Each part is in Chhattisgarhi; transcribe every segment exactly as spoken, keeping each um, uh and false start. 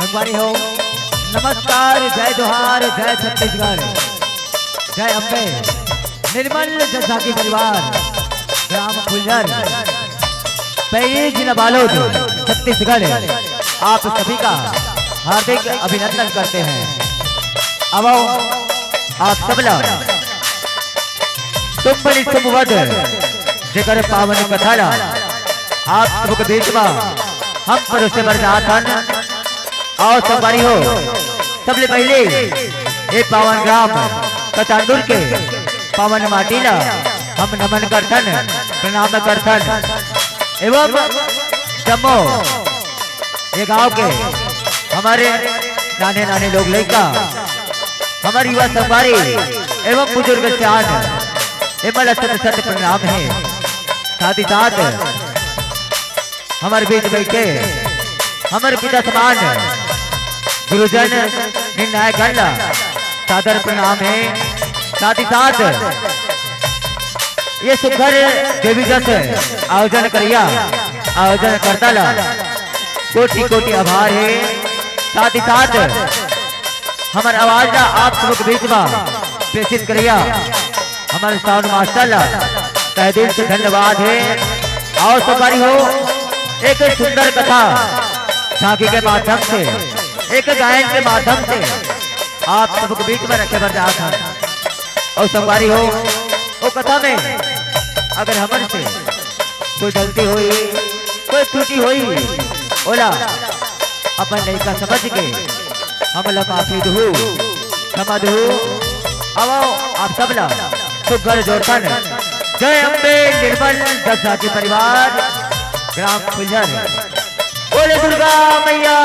संगवारी हो, नमस्कार, जय जोहार, जय छत्तीसगढ़, जय अम्बे। निर्मल जसजाति परिवार, ग्राम फुलझर, पैरी जिला बालोद, छत्तीसगढ़, आप सभी का हार्दिक अभिनंदन करते हैं। अब आओ, आप सबला तुम बनी तुम वध, जेकर पावन कथा ला आप सबके बीच मा हम परोसे बर जात हन। आओ संगवारी हो, सबले पहिले ये पावन ग्राम कचांदुर के पावन माटी ला हम नमन करथन, प्रणाम करथन एवं जम्मो ये गांव के हमारे नाने नाने लोग लइका, हमारे युवा संगवारी एवं बुजुर्ग सियान, एमन ला शत शत प्रणाम हे। साथ ही साथ हमारे बीच बैठे हमारे पिता समान गुरुजन निर्णायक गण ला सादर प्रणाम हे। साथ ही साथ ये सुघर देवी जस आयोजन करिया, आयोजन करता ला कोटि कोटि आभार हे। साथ ही साथ हमर आवाज ला आप सबके बीच मा प्रेषित करिया हमर साउंड मास्टर ला तहे दिल से धन्यवाद हे। आओ संगवारी हो, एक सुंदर कथा झांकी के माध्यम से, एक गायन के माध्यम से आप सबके बीच मा रखे बर जात हन। अउ संगवारी हो, ओ कथा में अगर हमन से कोई गलती होई, कोई त्रुटि होई, ओला अपन लइका समझ के हमला माफी दुहू, क्षमा दुहू। आवो आप सबला सुघर जोरथन। जय अम्बे निर्मल जसजाति परिवार, ग्राम फुलझर। बोले दुर्गा मैया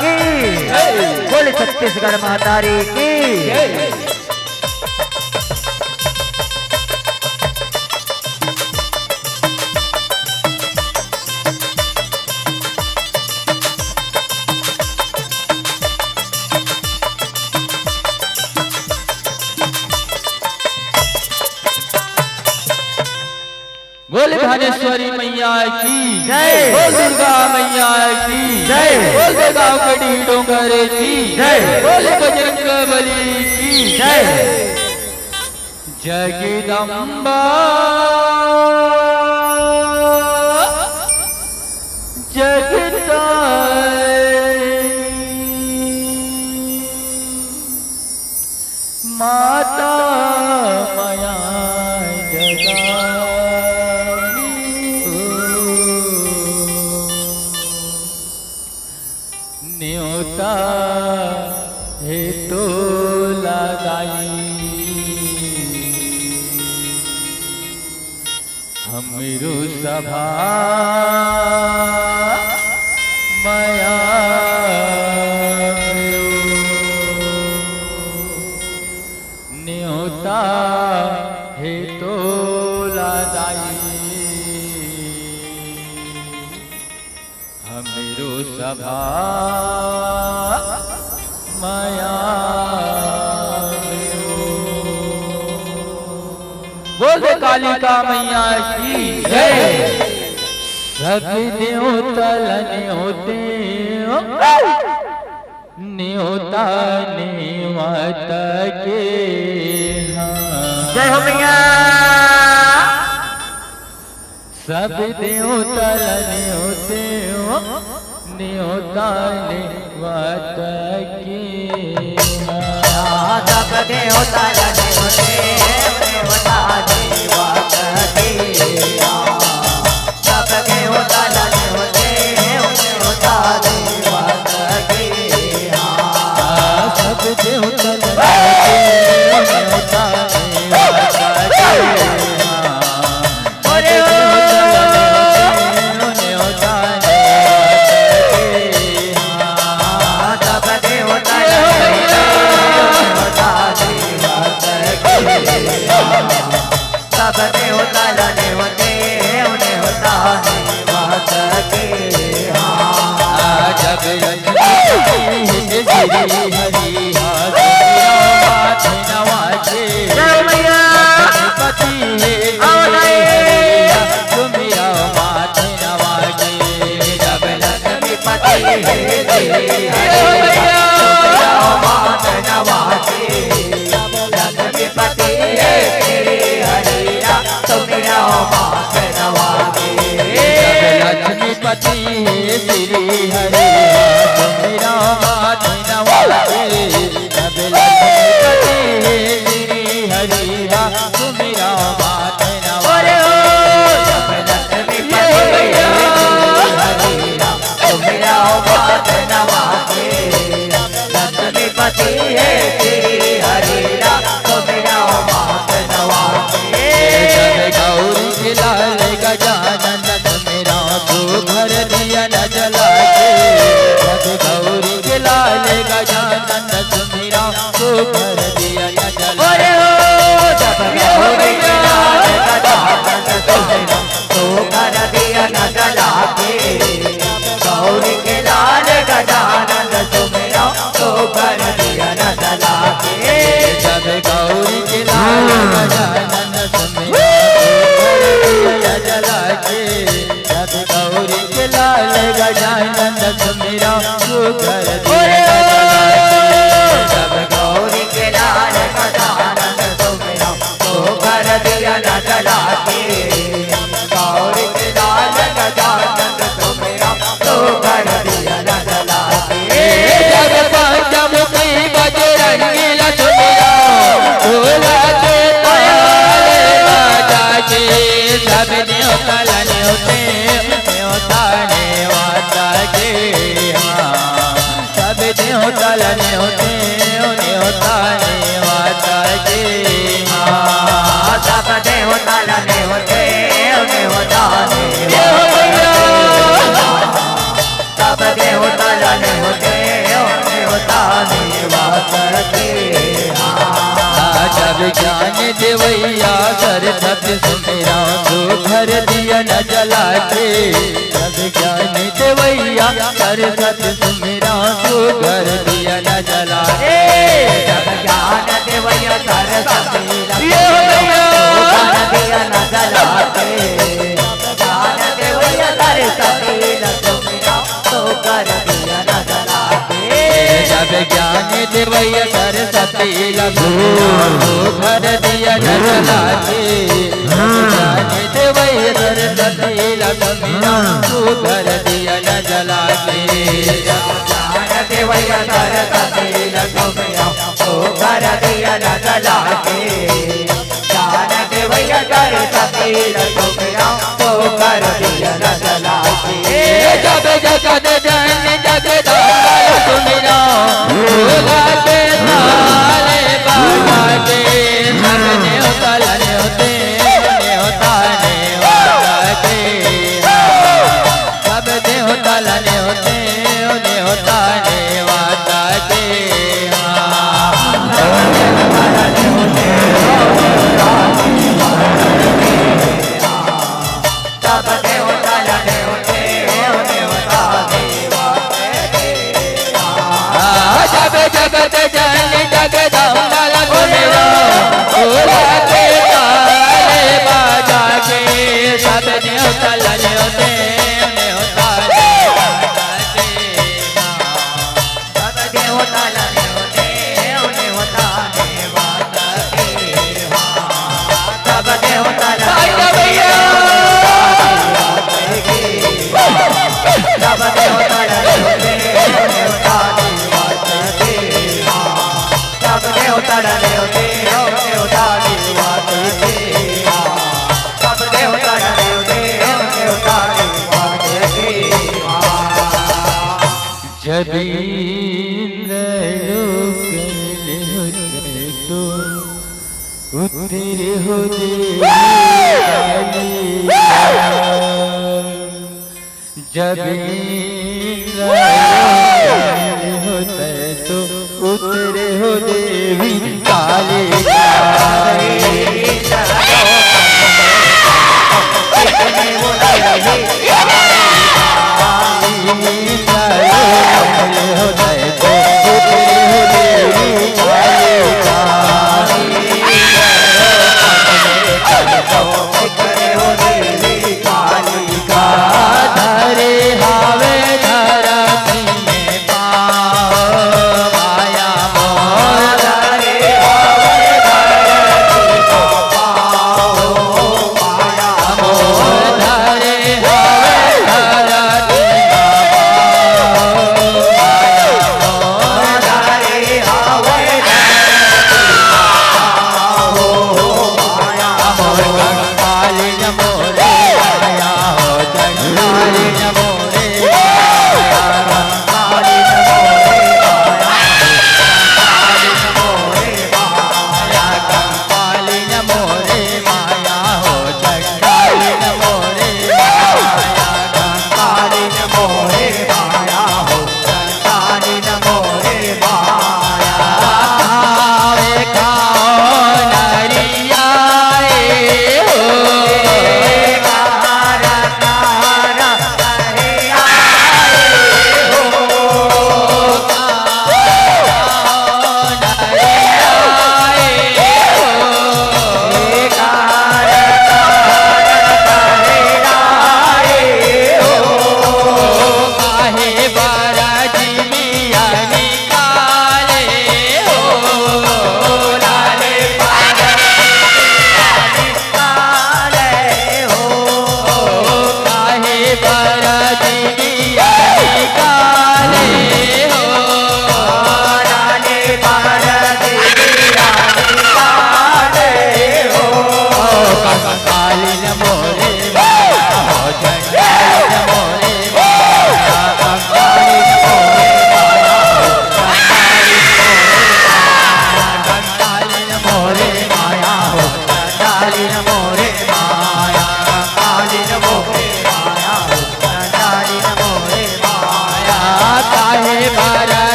की, बोले छत्तीसगढ़ महतारी की। बोल भानेश्वरी मैया की जय। बोल दुर्गा मैया की जय। बोल दे गाँव के डीह डोंगर की जय। बोल बजरंग बली की जय। जगदम्बा जगताई माता मया जगानी ओ। न्योता हे तोला दाई, हमरो सभा मया न्योता हे तोला दाई। हमरो सभा मया। बोल दे कालिका मैया की जय। सब देवता ल न्योते न्योता नेवत के हाँ। जय हो मैया। सब देवता ल न्योते न्योता नेवत के हाँ। सब देवता ल न्योते न्योता नेवत के हाँ। सब देवता ल न्योते न्योता नेवत के हाँ। सब देवता ल न्योते न्योता नेवत के हाँ। अरे ओ। सब देवता ल न्योता नेवत के हाँ। सब देवता ल न्योते न्योता नेवत के हाँ। जब लक्ष्मी श्री हरि हा सुमिरा माथ नवाजे। जय मैया। पति हे आओ दाई। सुमिरा माथ नवाजे। जब लक्ष्मीपति हे श्री हरि लक्ष्मीपति हे श्री हरि, सुमिरौं माथ नवा के। जब लक्ष्मीपति हे श्री हरि, सुमिरौं माथ नवा के। जब लक्ष्मीपति हे श्री हरि, सुमिरौं माथ नवा के। लक्ष्मीपति हे श्री हरि, सुमिरौं माथ नवा के। जब गौरी के लाल गजानन सुमिरौं, सुघर दिया न जला के। जब गौरी के लाल गजानन सुमिरौं, सुघर दिया न जला के। जब गौरी के लाल गजानन सुमिरौं, सुघर दिया न जला के। गौरी के लाल गजानन सुमिरौं, सुघर दिया न जला के। जब गौरी के लाल गजानन सुमिरौं, सुघर दिया न जला के। जब गौरी के लाल गजानन सुमिरौं, सुघर दिया न जला के। जब गौरी के लाल गजानन सुमिरौं, सुघर दिया न जला के। गौरी के लाल गजानन सुमिरौं, सुघर दिया न जला के। जब पंचमुखी बजरंगी ला सुमिरौं, ढोल के ताल बाजा के। सब देवता ला नेवते, नेवता नेवता के। हाँ। सब देवता ला नेवते, नेवता नेवता के। हाँ, सब देवता ला नेवते, नेवता नेवता के। सब देवता ला नेवते, नेवता नेवता के। हाँ, जब ज्ञान देवैया सरस्वती सुमिरौं, सुघर दिया न जला के। जब ज्ञान देवैया सरस्वती सुमिरौं, सुघर दिया न जला के। जब ज्ञान देवैया सरस्वती ला ये हो भैया। सुघर दिया न जला के। जब ज्ञान देवैया सरस्वती ला सुमिरौं, सुघर दिया न जला के। जब ज्ञान देवैया सरस्वती ला सुमिरौं, सुघर दिया न जला के। जब ज्ञान देवैया सरस्वती ला सुमिरौं, सुघर दिया न जला के। जब ज्ञान देवैया सरस्वती ला सुमिरौं, सुघर दिया न जला के। ज्ञान देवैया सरस्वती ला सुमिरौं, सुघर दिया न जला के। जब जगत जननी जगदम्बा ला सुमिरौं, ढोल के ताल बाजा के। सब देवता ला नेवते, नेवता नेवता के। सब देवता ला नेवते, नेवता नेवता के। सब देवता ला नेवते, नेवता नेवता के। जब जगत जननी जगदम्बा ला सुमिरौं, ढोल के ताल बाजा के। सब देवता ला नेवते, नेवता नेवता के। सब देवता ला नेवते, नेवता नेवता के। सब देवता ला नेवते, नेवता नेवता के। सब देवता ला नेवते, नेवता नेवता के। सब देवता ला नेवते, नेवता नेवता के। सब देवता ला नेवते, नेवता नेवता के। जब इंद्रलोक ले होते तो उतरे हो देवी काली। जब इंद्रलोक ले होते तो उतरे हो देवी काली।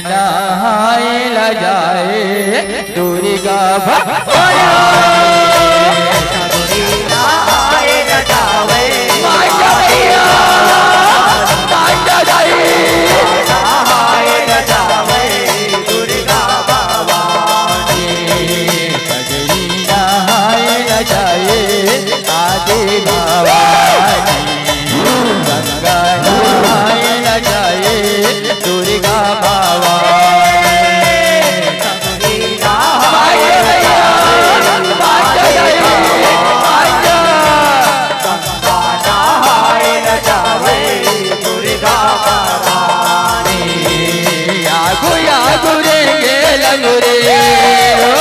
नहाय ल जाए दुर्गा भवानी। मांझा भैया, मांझा दाई। सगरी नहाय ल जाए आदि भवानी। गंगा नहाय ल जाए दुर्गा भवानी। आगू आगू रे गे लंगू रे, ओ।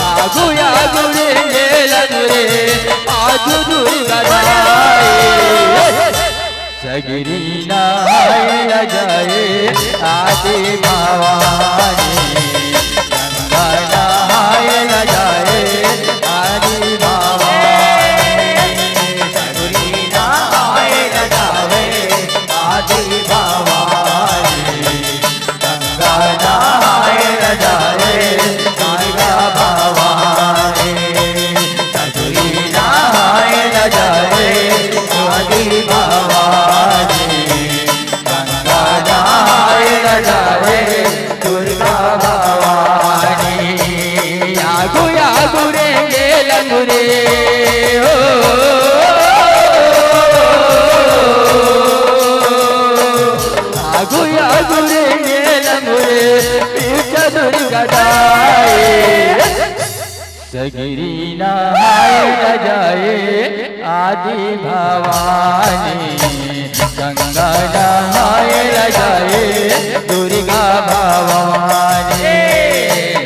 आगू आगू रे गे लंगू रे, आजू दुर्गा नहाय। सगरी नहाय ल जाए आदि भवानी। गंगा नहाय ल जाए आदि भवानी। सगरी नहाय ल जाए आदि भवानी। गंगा नहाय ल जाए दुर्गा भवानी। सगरी नहाय ल जाए आदि भवानी। गंगा नहाय ल जाए दुर्गा भवानी। आगू आगू रे गे लंगू रे, ओ। आगू आगू रे गे लंगू रे, पीठ दुर्गा दाई। सगरी नहाय ल जाए आदि भवानी। गंगा नहाय ल जाए दुर्गा भवानी।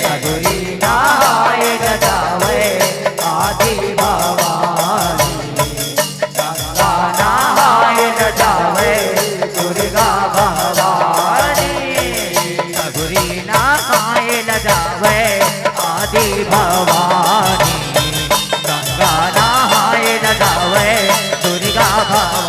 सगरी नहाय ल जाए आदि भवानी। गंगा नहाय ल जाए दुर्गा भवानी। सगरी नहाय ल जाए आदि भवानी। गंगा नहाय ल जाए दुर्गा भवानी।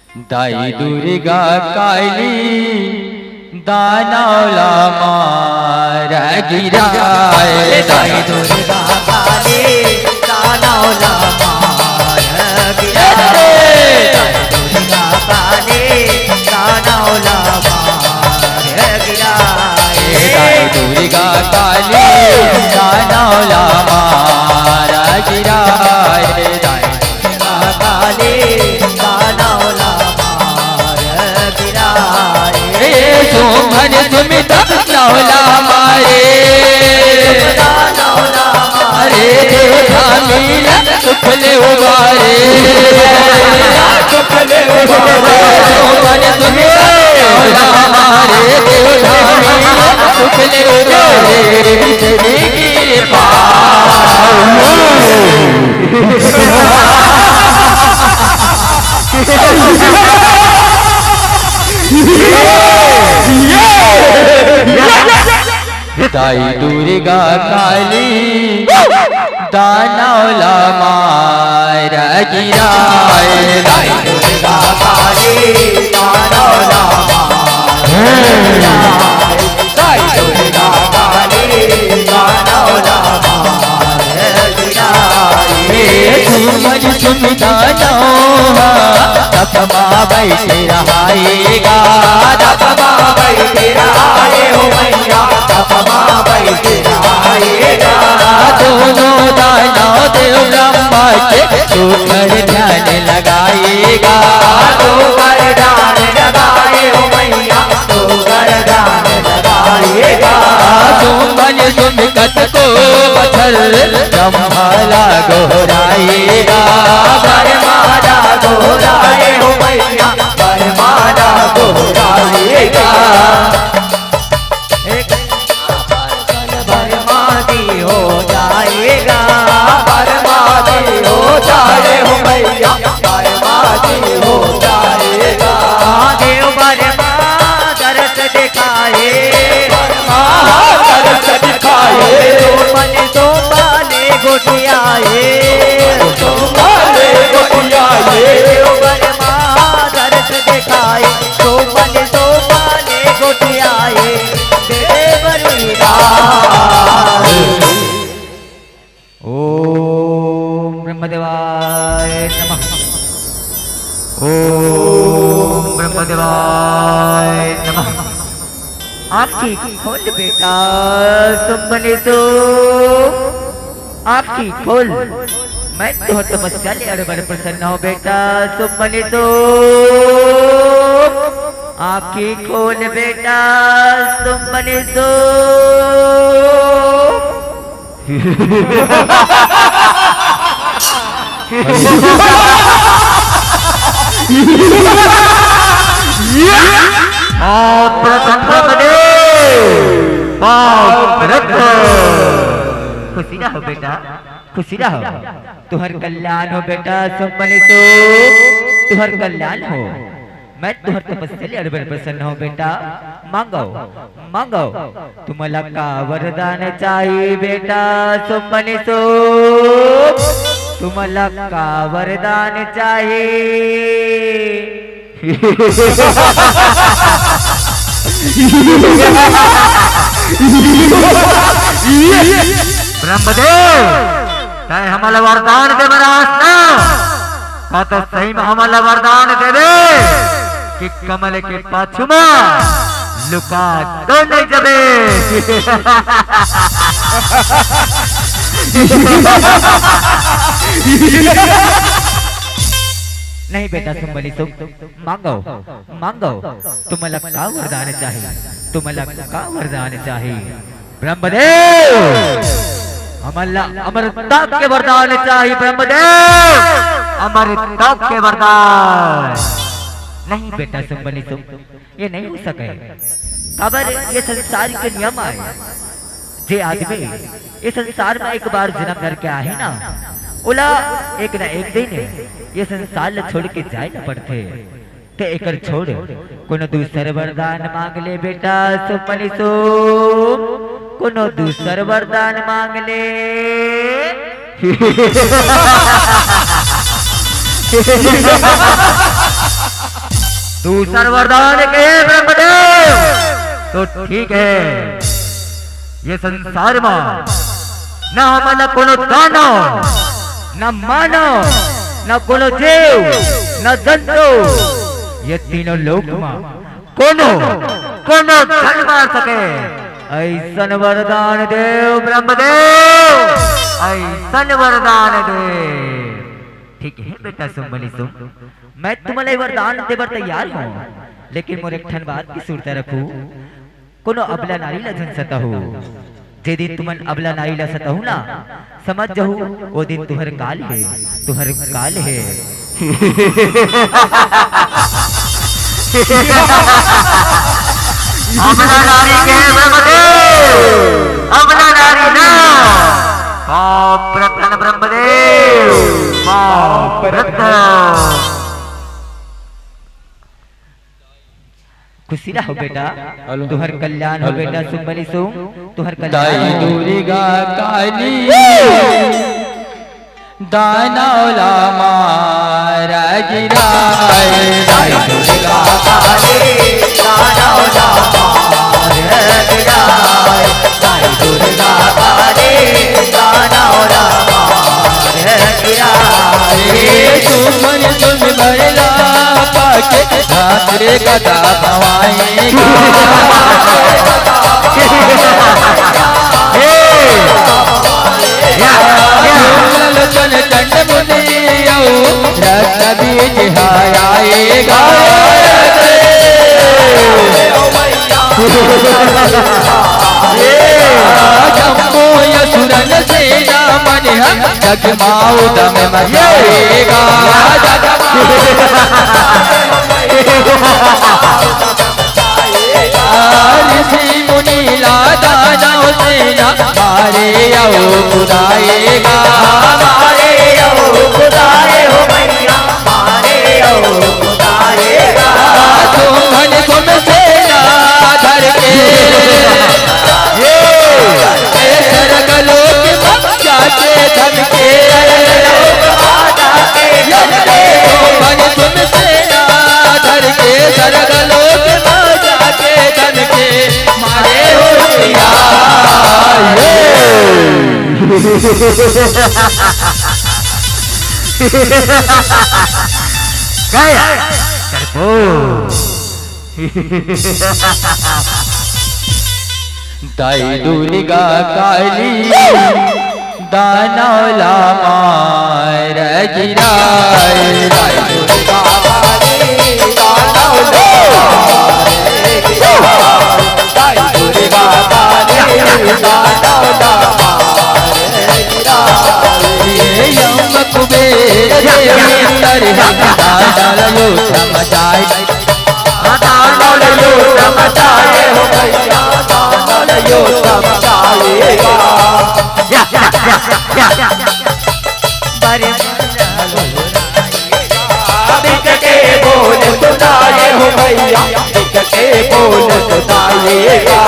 दाई दुर्गा काली दानव ला मार गिराए। दाई दुर्गा काली दानव ला मार गिराए। दाई दुर्गा काली दानव ला मार गिराए। दाई दुर्गा काली दानव ला मार गिराए। दाई दुर्गा काली दानव ला मार गिराए। ए सुमन सुमित नवला मारे। अरे देव धामी ला सुख ले उबारे। सुख ले उबारे। सुमन सुमित नवला मारे। देव धामी ला सुख ले उबारे। तेरी कृपा। दाई दुर्गा काली दानव ला मार गिराए। दाई दुर्गा काली दानव ला मार गिराए। दाई दुर्गा काली दानव ला मार गिराए। हे सुमन सुमित नवला तपमा बैठे रहाएगा। तपमा बैठे रहाए हो मैया, तपमा बैठे रहाएगा। दोनों दानव देव ब्रह्मा के दोकर ध्यान लगाएगा। दोकर ध्यान लगाए हो मैया, दोकर ध्यान लगाएगा। सुमन सुमित को बछर ब्रह्मा ला गोहराएगा। ब्रह्मा ला गोहराए हो मैया, ब्रह्मा ला गोहराएगा। एक बर्बादी हो जाएगा। बर्बादी हो जाए हो मैया, बर्बादी हो जाएगा। देव बर्मा दर्द दिखाए। बर्मा दर्द दिखाए। सोमन सोमवाले गोठियाए। सोमवाले गोठियाए। देव बर्मा दर्द दिखाए। सोमन सोमवाले गोठियाए। देव बर्मा। ओम ब्रह्मदेवाय नमः। ओम ब्रह्मदेवाय नमः। आँखी खोल बेटा, सुमन सो। आँखी खोल। मैं तो तपस्या ले अड़बड़ प्रसन्न हूँ बेटा, सुमन सो। आँखी खोल बेटा, सुमन सो। खुशी रहो बेटा, खुशी रहो। तुहर कल्याण हो बेटा, सुमन सो, तुहर कल्याण हो। मैं तुहर तपस्या ले अड़बड़ प्रसन्न हूँ बेटा। मांगो, मांगो। तुमला का वरदान चाही बेटा, सुमन सो। तुमला का वरदान चाही। ब्रह्मदेव, तैं हमला वरदान दे बर आस ना? का तो सही में हमला वरदान देबे कि कमल के पाछू मा लुका तो नहीं जबे? नहीं बेटा, सुमन सो, मांगो, मांगो, तुमला का वरदान चाही, तुमला का वरदान चाही। ब्रह्मदेव, हमला अमरता के वरदान चाही ब्रह्मदेव, अमरता के वरदान। नहीं बेटा सुमन सो, ये नहीं हो सके। काबर ये संसार के नियम आए, जे आदमी ये संसार में एक बार जन्म धर के आहे ना, ओला एक ना एक दिन ये संसार ल छोड़ के जाए ल पड़थे। ते एकर छोड़, कोनो दूसर वरदान मांग ले बेटा सुमन सो, कोनो दूसर वरदान मांग ले। दूसर वरदान के ब्रह्मदेव तो ठीक है, ये संसार मा न हमन ला कोनो दानव, न मानव, न कोनो जीव, न जंतु, ये तीनों लोक मा कोनो, कोनो झन मार सके। ऐसन वरदान देव ब्रह्मदेव, ऐसन वरदान देव। ठीक है बेटा सुम्बनी सुम, मैं तुम्हारे वरदान दे बर तैयार हूँ, लेकिन मोर एक ठन बात की सुरता रखू, कोनो अबला नारी ला झन सताहू। जे दिन तुमन अबला नारी ला सताहू ना, समझ जाहू, वो दिन तुहर काल है, तुहर काल है। अबला नारी के ब्रह्मदेव, अबला नारी ना, पाप रतन ब्रह्मदेव, पाप रतन। खुशी रहो बेटा, हेलो। तुहर कल्याण हो हेलो। बेटा, सुम्बनी सुम, तुहर कल्याण दाई हो। दुर्गा काली, दानव ला मार गिराए। दाई दुर्गा काली, दानव ला मार गिराए। दाई दुर्गा काली, दानव ला मार गिराए। तुमन सुन बरला पाके धाते गदा भवाएगा। लोचन चंड मुनि अउ रत्न बीज हराएगा। जम्बो असुरन सेना मन हम जगमाओ दम मचाएगा। ऋषि मुनि ला दानव सेना मारे अउ कुदाएगा। मारे अउ कुदाए हो भैया, मारे अउ कुदाएगा। तुमन तुम सेना धर के ये सरग लोक मा जाके धन के। मन तुम सेना धर के सरग लोक मा जाके धन के। मारे हो भैया। गया। दाई दुर्गा काली, दानव ला मार गिराए। दाई दुर्गा काली, दानव ला मार गिराए। दाई दुर्गा काली, दानव ला मार गिराए। यम कुबेर इंद्र हम दानव लो समझाए। दानव लो समझाए हो भैया, दानव लो समझाएगा। या, या, या, या, या। बरे बिक के बोल सुनाए हो भैया, बिक के बोल सुनाएगा।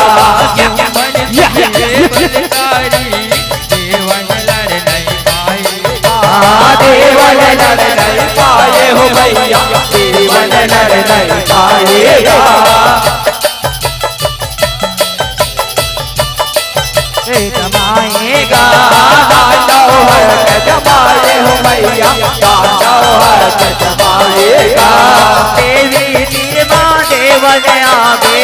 या, या, या। देवन लड़ नहीं पाएगा। देवन लड़ नहीं पाए हो भैया, देवन लड़ नहीं पाएगा। जमाएगा। दानव हर जमाए हो भैया, दानव हर जमाएगा। देवी तीर मा देवन आगे।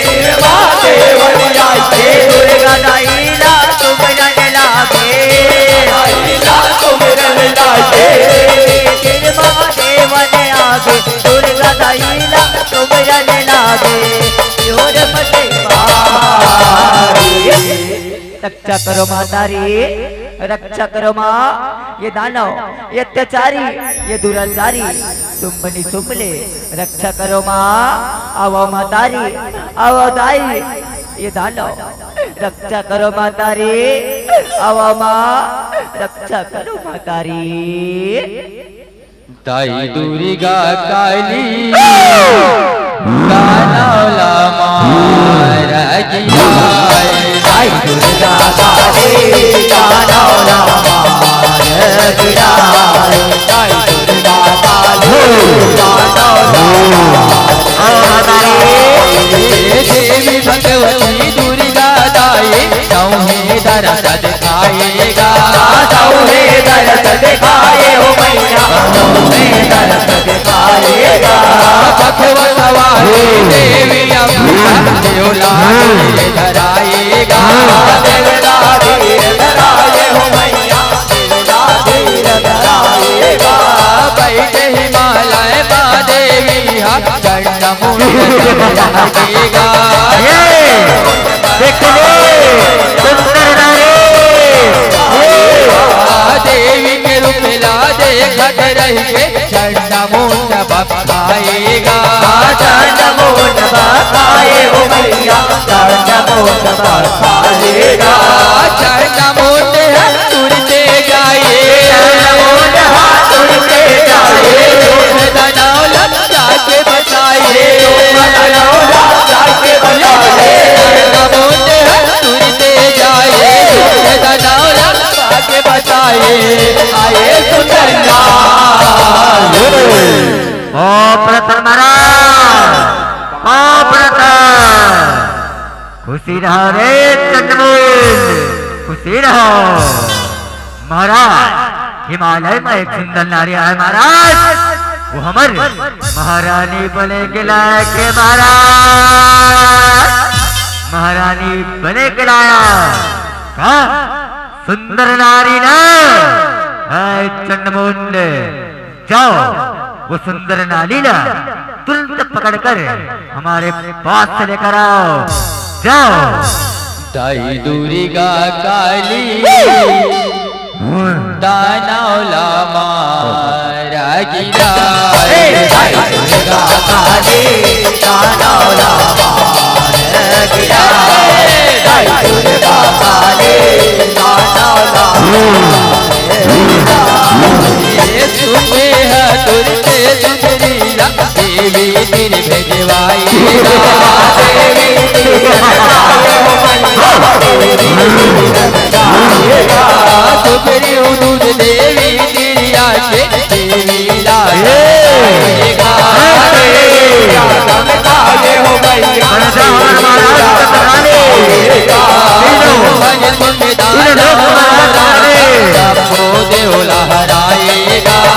तीर मा देवन आगे। दुर्गा दाई ला सुमरन लागे। दाई ला सुमरन लागे। तीर मा देवन आगे। दुर्गा दाई ला सुमरन लागे। जोर फटे मारी। रक्षा करो माता री, रक्षा करो माँ। ये दानव, ये अत्याचारी, ये दुराचारी, सुम्बनी सुम्ब ले, रक्षा करो माँ। आवो माता री, आवो दाई, ये दानव, रक्षा करो माता री, आवो माँ, रक्षा करो माता री। दाई दुर्गा काली, दानव ला मार गिराए। दाई दुर्गा काली, दानव ला मार गिराए। दाई दुर्गा काली, दानव ला दरस दिखाएगा। तौहे दरस दिखाए हो मैया, तौहे दरस दिखाएगा। बघवा सवार देवी अम्बा, देवला धराएगा। देवला धीर धराए हो मैया, देवला धीर धराएगा। बैठे हिमालय मा देवी हा, चंड मुंड चमकाएगा। ये देख ले, सुंदर नारी। देवी के रूप ला देखत रहिके, चंड मुंड बखाएगा। चंड मुंड बखाए हो मैया, चंड मुंड बखाएगा। चंड मुंड हा तुरते जाए, चंड मुंड हा तुरते जाए। दानव ला जाके बचाए। ओ प्रसन्न महाराज, ओ प्रसन्न, खुशी रहो रे चंडमुंड, खुशी रहो। महाराज, हिमालय मा एक सुंदर नारी आय महाराज, वो हमर महारानी बने के लायक हे महाराज, महारानी बने के लायक। का सुंदर नारी ना? हे चंडमुंड, जाओ, वो सुंदर नारी ला तुरंत पकड़कर हमारे पास से लेकर आओ। जाओ। दाई दुर्गा काली, दानव ला मार गिराए। दाई दुर्गा काली, दानव ला मार गिराए। दाई दुर्गा काली, दानव ला मार गिराए। सुने ह तुरते सुंदरी ला, देवी तीर भेजवाई। देवी तीर भेजवाई। सुग्रीव दूत देवी तीर आके, देवी ला देव लहराएगा, ताको देव लहराए हो।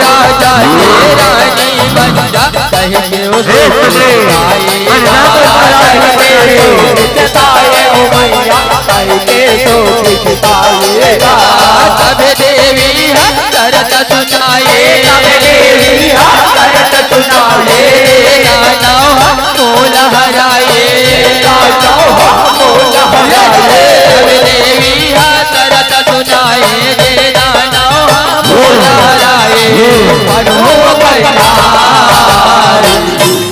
राजा के रानी बन जा, कह के उसे जिताए हो मैया, कह के तो जिताएगा। सब देवी हा करत सुनाए, सब देवी हा करत सुनाए। दानव हा मोला हराए, दानव हा मोला हराए। सब देवी हा करत सुनाए, जे दानव हा मोला हराए। हनु बलिहारी।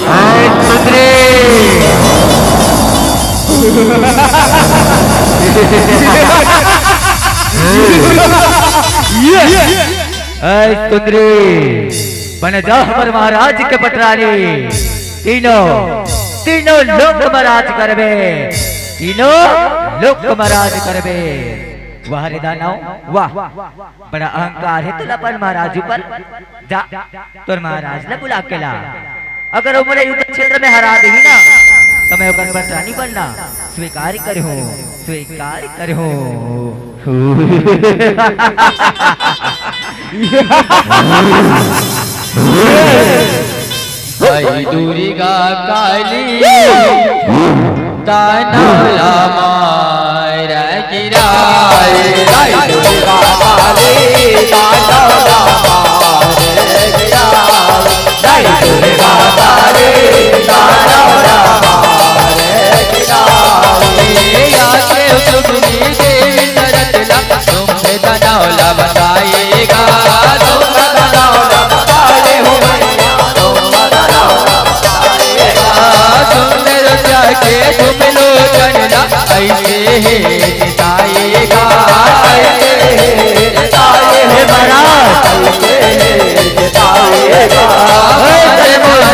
हाय सुंदरी। हाय सुंदरी, बन जा हमर महाराज के पटरानी। तीनों, तीनों लोक मा राज करबे, तीनों लोक मा राज करबे। वाह रे दानव, वाह। बड़ा अहंकार हे तोला अपन महाराज ऊपर। जा, तोर महाराज ला बुला के ला। अगर वो मोला युद्ध क्षेत्र में हरा देही ना, तो मैं ओकर पटरानी बनना स्वीकार करहूँ, स्वीकार करहूँ। जय दुर्गा काली, दानव ला मार गिराए। जय दुर्गा काली, दानव ला मार गिराए। जय दुर्गा काली, दानव ला मार गिराए। या के सुगनी देवी तरत ला, तुम दानव ला बताएगा, तुम दानव ला बताए हो मैया, तुम दानव ला बताएगा। सुंदर जाके तुम लोचन ला, ऐसे हे जिताएगा, ऐसे हे जिताए हो महाराज। ऐसे हे जिताएगा। ऐसे बोल।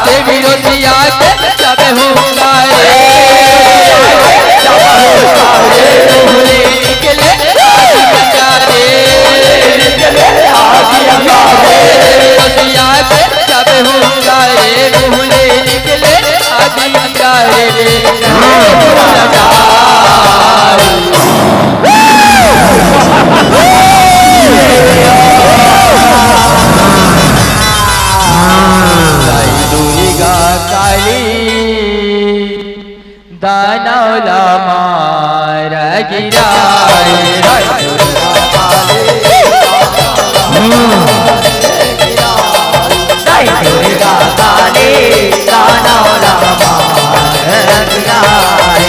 देवी रोसिया के जब हूँ गाए, निकले आदि अंगारे। रोसिया के जब हूँ गाए, मुँह ले निकले आदि अंगारे। दुर्गा काली दानव ला मार गिराए। दुर्गा काली दानव ला मार गिराए।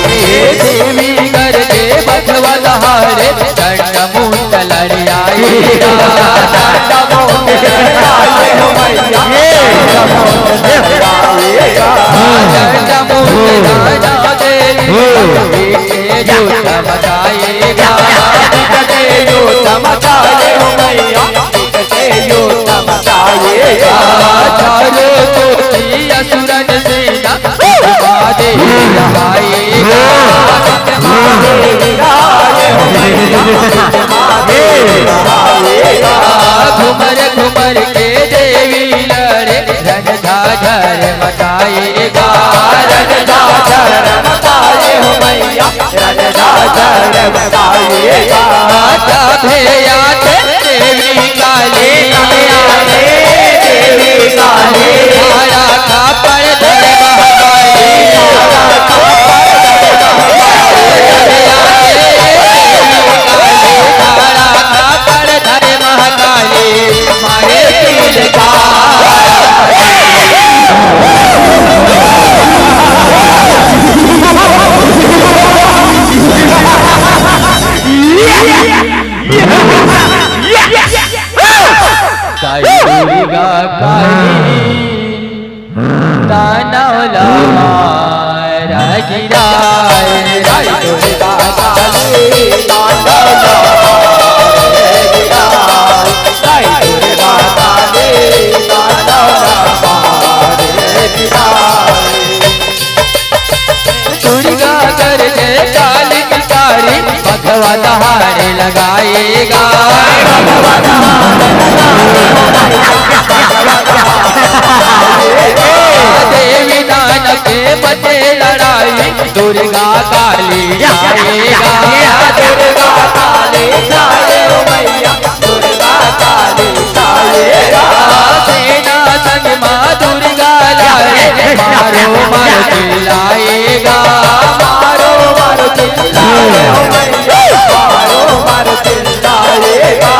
देवी कर दे बधवा दहारे, दंड मुंड लड़ियाए। दंड मुंड लड़ियाए हो मैया। दंड मुंड लड़ा देवी, के जो चमकाएगा। के जो चमकाए हो मैया। के जो चमकाएगा। चारों कोठी असुरन सेना, महादेव आएगा। घुमर घुमर के देवी लड़े, रण झाझर मचाएगा। रण झाझर मचाए हो मैया। रण झाझर मचाएगा। तभे आते देवी काली। देवी काली। हरा कापड़ धर महाकाली। हरा कापड़ धर महाकाली। मारे तिलका। दुर्गा काली दानव ला मार गिराए। दुर्गा काली दानव ला मार गिराए। दुर्गा काली दानव ला मार गिराए। दुर्गा कर जय काली कारी, बघवा दहाड़े लगाएगा। देवी दानव के मचे लड़ाई, दुर्गा काली आएगा। दुर्गा काली आए हो मैया। दुर्गा काली आएगा। सेना संग माँ दुर्गा लाए, मारो मारो चिल्लाएगा। मारो मारो चिल्लाए हो मैया, मारो मारो चिल्लाएगा।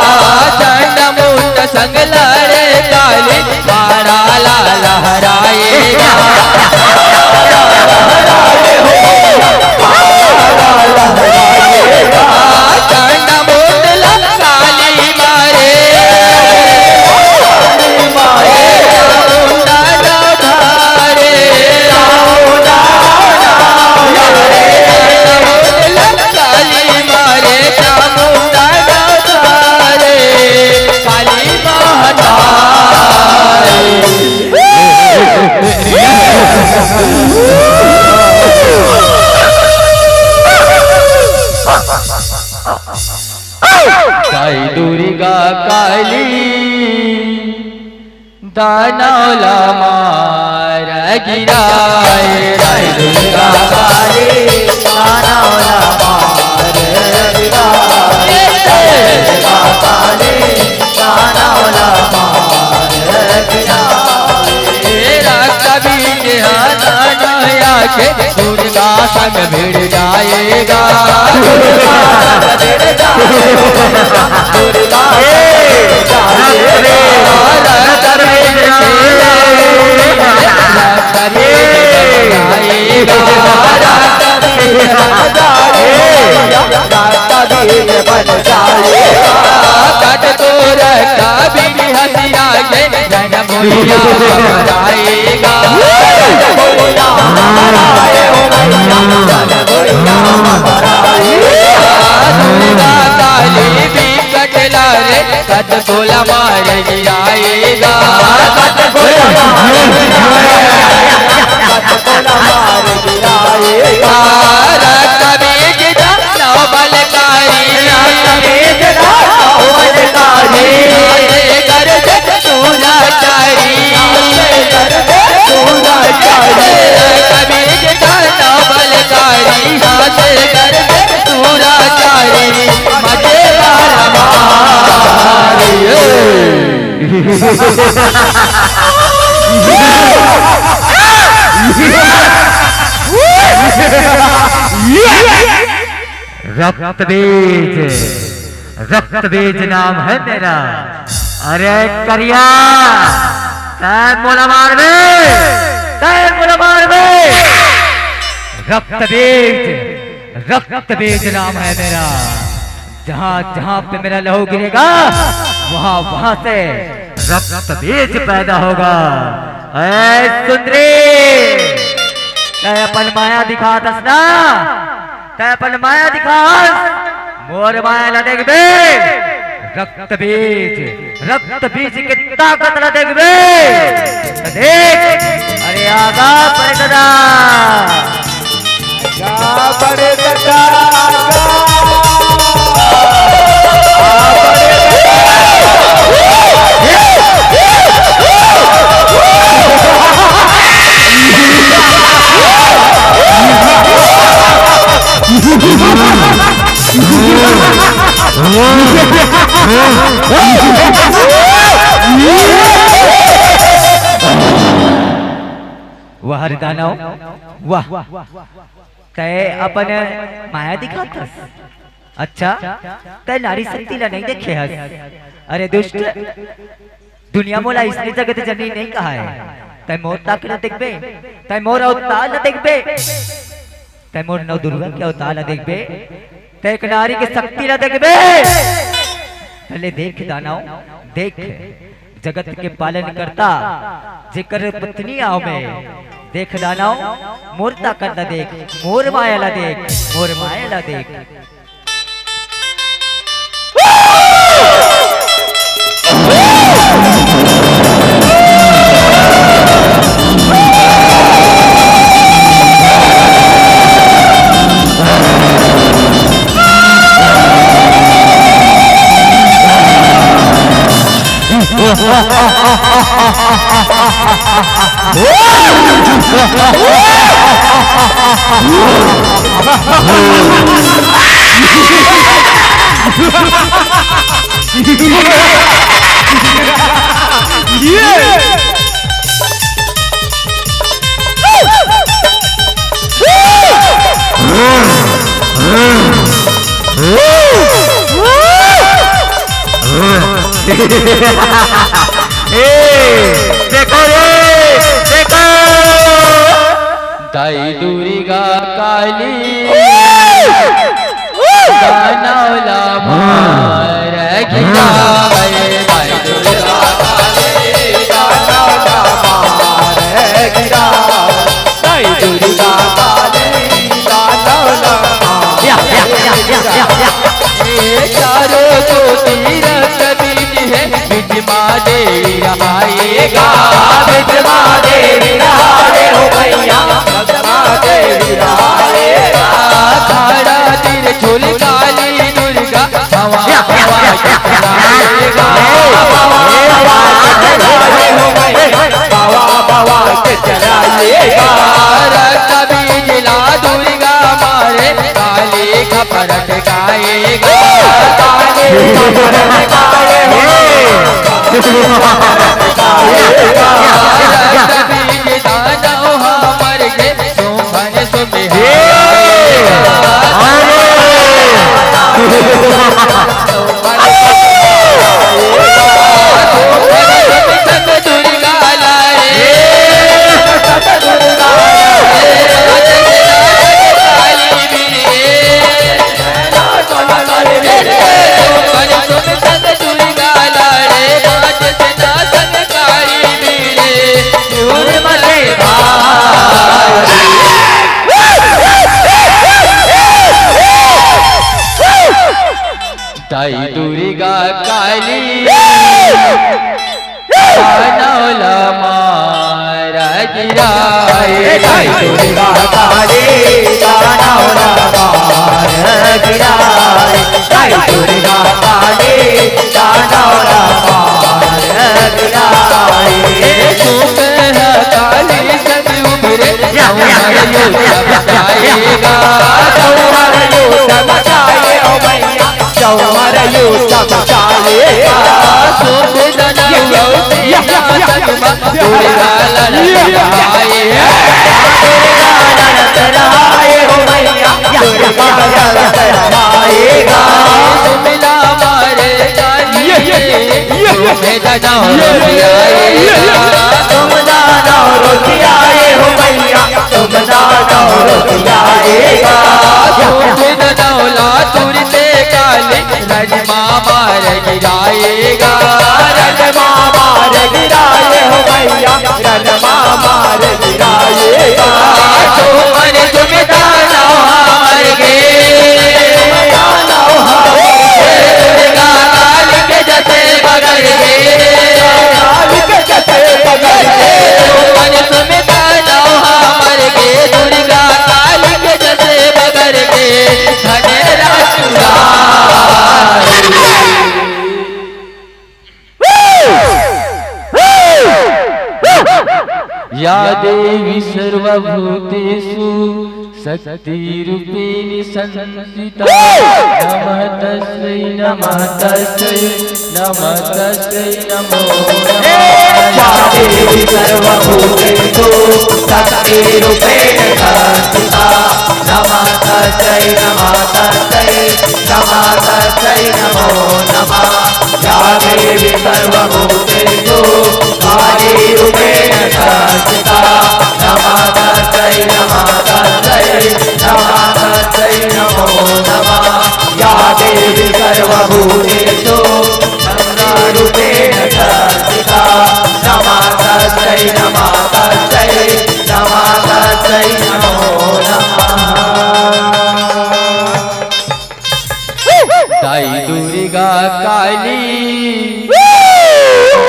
चंड मुंड संग लड़े काली, मारा ला लहराएगा। चंड मुंड ला काली मारे, चामुंडा ना धारे। काली मारे, चामुंडा ना धारे। काली माता। जय दुर्गा काली, दानव ला मार गिराए। जय दुर्गा काली, दानव ला मार गिराए। जय दुर्गा काली, दानव ला मार गिराए। रक्त बीज हाथ आके दुर्गा संग भिड़ जाएगा। तोला मार गिराएगा। तोला मार गिराएगा। रक्त बीज दानव बलकारी। रक्त बीज दानव बलकारी। कर दे तू लाचारी। कर दे तू लाचारी। रक्त बीज दानव बलकारी। हाथ कर दे तू लाचारी। मजे मार मार। रक्त बीज, रक्त बीज नाम है मेरा। अरे करिया, तै मोला मारबे, तै मोला मारबे। रक्त बीज, रक्त बीज नाम है मेरा। जहाँ जहाँ पे मेरा लहू गिरेगा, वहाँ वहाँ से रक्त बीज पैदा होगा। ऐ सुंदरी, तै अपन माया दिखाथस ना, तै अपन माया दिखास, मोर माया ला देखबे, रक्त बीज, रक्त बीज के ताकत ला देखबे। त देख, अरे आगा बड़े दादा। आगा बड़े दादा, आगा। आ बड़े दादा। वाह रे दानव, वाह। तै अपन माया दिखाथस। अच्छा, तै नारी शक्ति ला नहीं देखे हस। अरे दुष्ट, दुनिया मोला इसने जगत जननी नहीं कहा है। तै मोर ताकत ला देखबे, तै मोर अवतार ला देखबे, तै मोर नव दुर्गा के अवतार ला देखबे, तै एक नारी के शक्ति ला देखबे। पहले देख दानव, देख, जगत के पालन करता, जेकर पत्नी आव में। देख दानव, मोर ताकत ला देख, मोर माया ला देख, मोर माया ला देख। ए, देखो रे, देखो। दाई दुर्गा काली, दानव ला मार गिराए। दाई दुर्गा काली, दानव ला मार गिराए। दाई दुर्गा काली, दानव ला मार। या, या, या। ए चारों ज्योति रक्त बीज है, बीच मा देवी रहाएगा, बीच मा देवी रहाए हो भैया, बीच मा देवी रहाएगा। खड़ा त्रिशूल काली दुर्गा, हवा हवा के चलाएगा, हवा हवा के चलाएगा हो भैया, हवा हवा के चलाएगा। रक्त बीज ला दुर्गा मारे, काली खपरट गाएगा, काली खपरट गाएगा। रक्त बीज दानव हमर के, शोभन सुबिहार। गिराए। जय दुर्गा काली, दानव ला मार गिराए। जय दुर्गा काली, दानव ला मार गिराए। चुप है काली सती उभरे, या, या, या, या, या, या, या, या। चौहार यो चमकाए ओ मैया, चौहार यो चमकाए। सुख दनौ लौटे ना तन मा, दुर्गा ललत आए। दुर्गा ललत आए हो मैया, दुर्गा ललत आएगा। सुमिला मारे काली, ये, ये, ये, ये। सुख दनौ लौटे आए। तुम दानव रुक आए हो मैया, तुम दानव रुक आएगा। सुख दनौ ला तुरते काली, रण मा मार गिराएगा। रण मा मार गिराए हो मैया, रण मा मार गिराएगा। सुमन सुमिता नौ हार गे। दानव हार गे। दुर्गा काली के जसे बगर गे। काली के जसे बगर गे। सुमन सुमिता नौ हार गे। दुर्गा काली के जसे बगर गे। धन राजकुमार। या देवी सर्वभूतेषु शक्तिरूपेण संस्थिता। नमः तस्मै, नमः तस्मै, नमः तस्मै नमो नमः। या देवी सर्वभूतेषु शक्तिरूपेण संस्थिता। नमः तस्मै, नमः तस्मै, नमः तस्मै नमो नमः। या देवी सर्वभूतेषु कालीरूपेण संस्थिता। नमः तस्मै, नमः तस्मै, नमः तस्मै नमो नमः। या देवी सर्वभूतेषु कालीरूपेण संस्थिता। नमः तस्मै, नमः तस्मै, नमः तस्मै नमो नमः। दाई दुर्गा काली,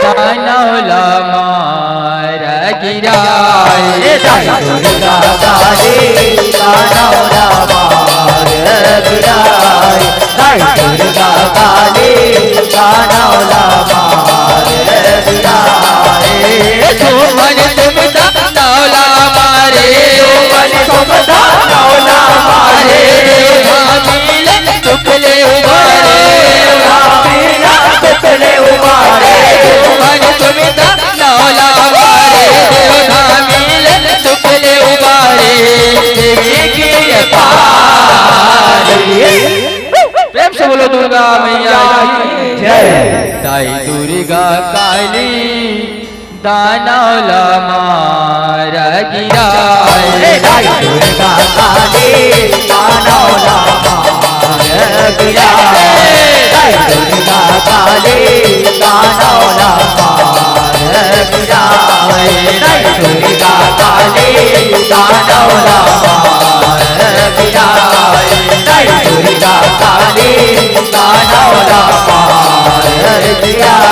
दानव ला मार गिराए। दाई दुर्गा काली, दानव ला मार गिराए। दाई दुर्गा काली, दानव ला मार गिराए। सुमन सुमिता नौ ला मारे। सुमन सुमिता नौ ला मारे। देव धामी ले सुख ले उबारे। देव धामी ले सुख ले उबारे। सुमन सुमिता नौ ला मारे। देव धामी ले सुख ले उबारे। देवी की पारी। प्रेम से बोलो दुर्गा मैया की जय। दाई दुर्गा काली, दानव ला मार गिराए। दाई दुर्गा काली, दानव ला मार गिराए। दाई दुर्गा काली, दानव ला मार गिराए। दाई दुर्गा काली, दानव ला मार गिराए। दाई दुर्गा काली, दानव ला मार गिराए।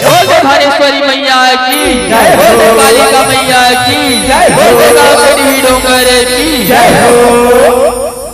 बोल दे भुवनेश्वरी मैया की, जय हो। बोल दे कालिका मैया की, जय हो। बोल दे गाँव के डोंगर की, जय हो।